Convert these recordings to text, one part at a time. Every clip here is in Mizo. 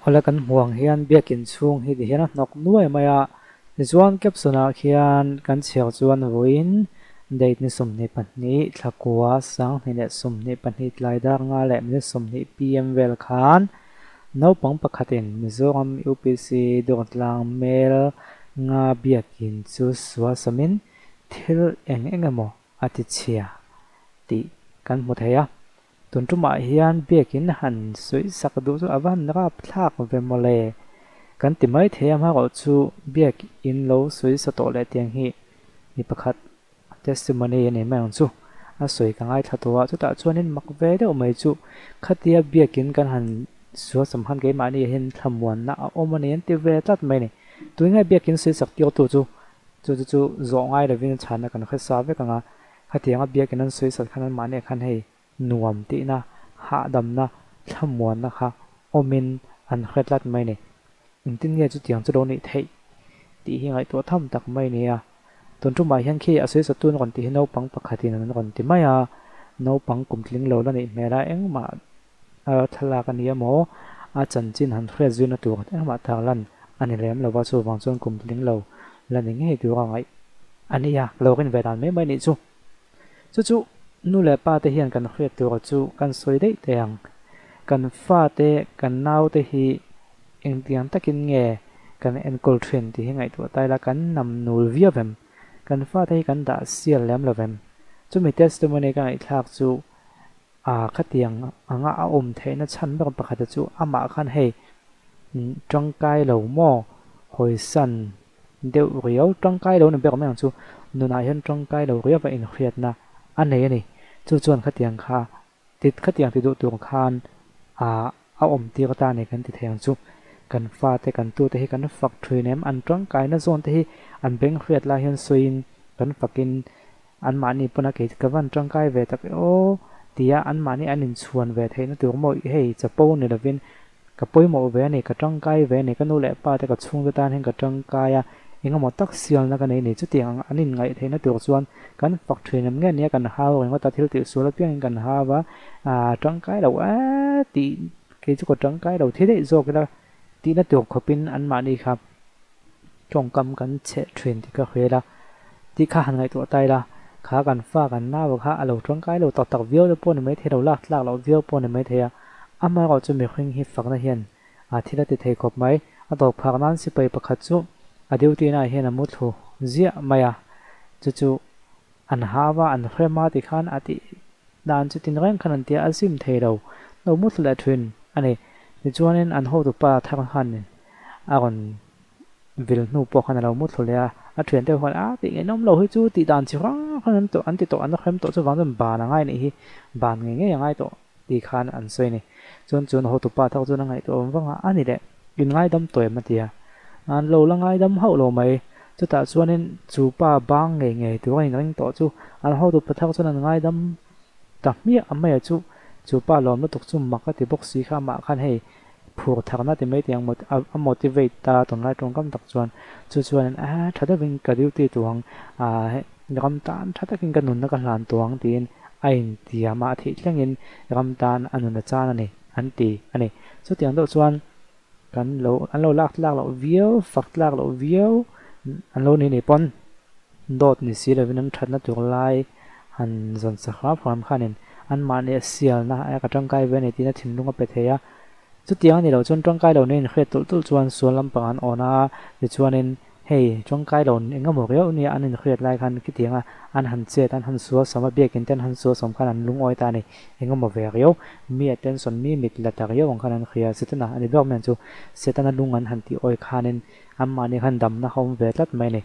Awle kan hmuh ang hian biakin chhung hi tihian a hnawk nuai mai a, tichuan caption ah khian kan chhiar chuan vawiin date ni 22 thlakua 2022 tlai dar nga leh minute 20 pm vel khan naupang pakhatin Mizoram UPC Dawrtlang Mel nga biakin chu sual samin thil eng eng emaw a ti chhia tih kan hmu thei a. Tun tumah hian biakin han sawi sak duh chu a va han rap thlak ve mawle. Kan ti mai thei a hmarawh chu biakin lo sawi sa tawh leh tiang hi mi pakhat testimony a nei mai ang chu. A sawi ka ngaithla tawh a, chutah chuanin mak ve deuh mai chu khatia biakin kan han sual sam khan keimahni ah hian thlamuanna a awm a ni an ti ve tlat mai a ni. Tunge biakin sawi sak tirtu chu chu chu chu zawh ngai lovin a chhanna kan hre sa vek ang a. Khatianga biakin an sawi sat khan anmahni ah khan hei nuam tihna, hahdamna, thlamuanna kha awmin an hre tlat mai a ni. Engtin nge chutiang chu lo nih theih tih hi ngaihtuah tham tak mai a ni a. Tun tumah hian khi a sawi satu an rawn tih hi naupang pakhatin an rawn ti mai a, naupang kum tling lo la nih hmel a, engmah thlalak a ni emaw a chanchin han hriat zuina tur engmah tarlan a ni lem lo va, chuvang chuan kum tling lo la ni ngei tur a ngaih a ni a, ka lo rin ve dan mai mai nih chu. Chu chu nu leh pa te hian kan hriat tur chu kan sawi daih teh ang. Kan fa te, kan nau te hi engtiang takin nge kan enkawl thin tih hi ngaihtuah ta ila kan nam nul viau vem. Kan fa te hi kan dah sial lem lo vem. Chumi testimony ka ngaihthlak chu A khatiang anga a awm theihna chhan ber pakhata chu amah khan hei tangkai lo maw hawisan deuh riau tangkai lo ni ber mai ang chu nunah hian tangkai lo riau a inhriatna a nei a ni. Chu chuan khatiang kha ti khatiang ti duh tur khan ah a awm tir ta a ni kan ti thei ang chu. Kan fate kan tute hi kan fak thin em an tangkaina zawn te hi an beng hriat lai hian sawiin kan fakin Anmahni pawn a kei ka van tangkai ve tak e aw tia anmahni an inchhuan ve theihna tur maw hei chapo ni lovin ka pawimawh ve a ni, ka tangkai ve a ni, ka nu leh pa te ka chhungte tan hian ka tangkai a, engemaw tak sialna ka nei a ni. Chutiang ang an inngaih theihna tur chuan kan fak thin em nge nia kan hau ringawt a, thil tihsual apiangin kan hau a, aah tangkai lo e tih kei chu ka tangkai lo thi daih zawk ila tihna tur khawpin anmahni kha tawngkam kan cheh thin tih ka hriat a, tih kha han ngaihtuah ta ila, kha kan fa kan nau kha a lo tangkai lo tak tak viau te pawh ni mai thei lo, lak tlak loh viau pawh ni mai thei a, amaherawh chu mihring hi fakna hian a thil a ti thei khawp mai, a tawp phak nan sipai pakhat chu a duty naah hian a mu thlu ziah mai a, chu chu an hau a, an hrem a tikhan a tih dan chu tin reng khan an tia a zim thei lo, lo mu thlu leh thin a ni, tichuanin an hotupa thar khan a rawn vil hnu pawh khan a lo mu thlu leh a, a thian te khan a tih ngaihnawm lo hi chu tih dan chi hrang hrang an tawh an ti tawh an hrem tawh chuvang chuan ban a ngai nih hi ban ngei ngei a ngai tawh tih khan an sawi a ni. Chuan chuan hotupa thak chuan a ngaihtuah awm vang a, a ni leh in ngaidam tawh em a ti a, an lo la ngaidam hauh lo mai, chutah chuanin chu pa bang ngei ngei tur a inring tawh chu an hotupa thak chuan an ngaidam ta hmiah a mai a chu chu pa lawm lutuk chu mak a ti bawk si kha amah khan hei phur tharna ti mai tiang a motivate ta tunlai tawngkam tak chuan chu chuanin a tha deuhin ka duty tuang ah ram tan tha takin ka nunna ka hlan tuang tiin a intiam a a theih thlengin ram tan a nun a chan a ni an ti a ni. Chutiang deuh chuan kan lo an lo lak tlak loh viau fak tlak loh viau an lo ni ni pawn dawt ni si lovin an thatna tur lai han zawn sak hram hram khanin anmahni a sialna a ka tangkai ve a ni tiin a thinlung a pe thei a. Chutiang a ni lo chuan tangkai lo nen inhriat tulh tulh chuan sual lampang an awn a, tichuanin hei tangkai lo eng emaw riau nia an inhriat lai khan khitianga an han chet an han sual sawm a, biakin te an han sual sawm khan an lungawi ta a ni. Eng emaw ve riau, mi attention mi mit la ta riau ang khan an hria. Setana a ni ber mai ang chu, Setana lung an han tih awi khanin anmahni khan damna a awm ve tlat mai a ni.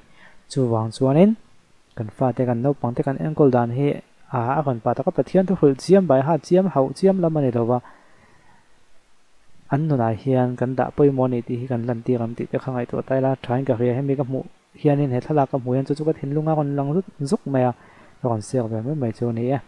Chuvang chuanin kan fate kan naupangte kan enkawl dan hi a a rawn pah tak a, Pathian thu hrilh chiam bai ha chiam hauh chiam lam a ni lo va, an nunah hian kan dah pawimawh a ni tih hi kan lantir ang tih te kha ngaihtuah ta ila thain ka hria hemi ka hmuh hianin he thlalak ka hmuh hian chu chu ka thinlung a rawn lang zut zuk mai a, ka rawn siak ve mai mai chu a ni e.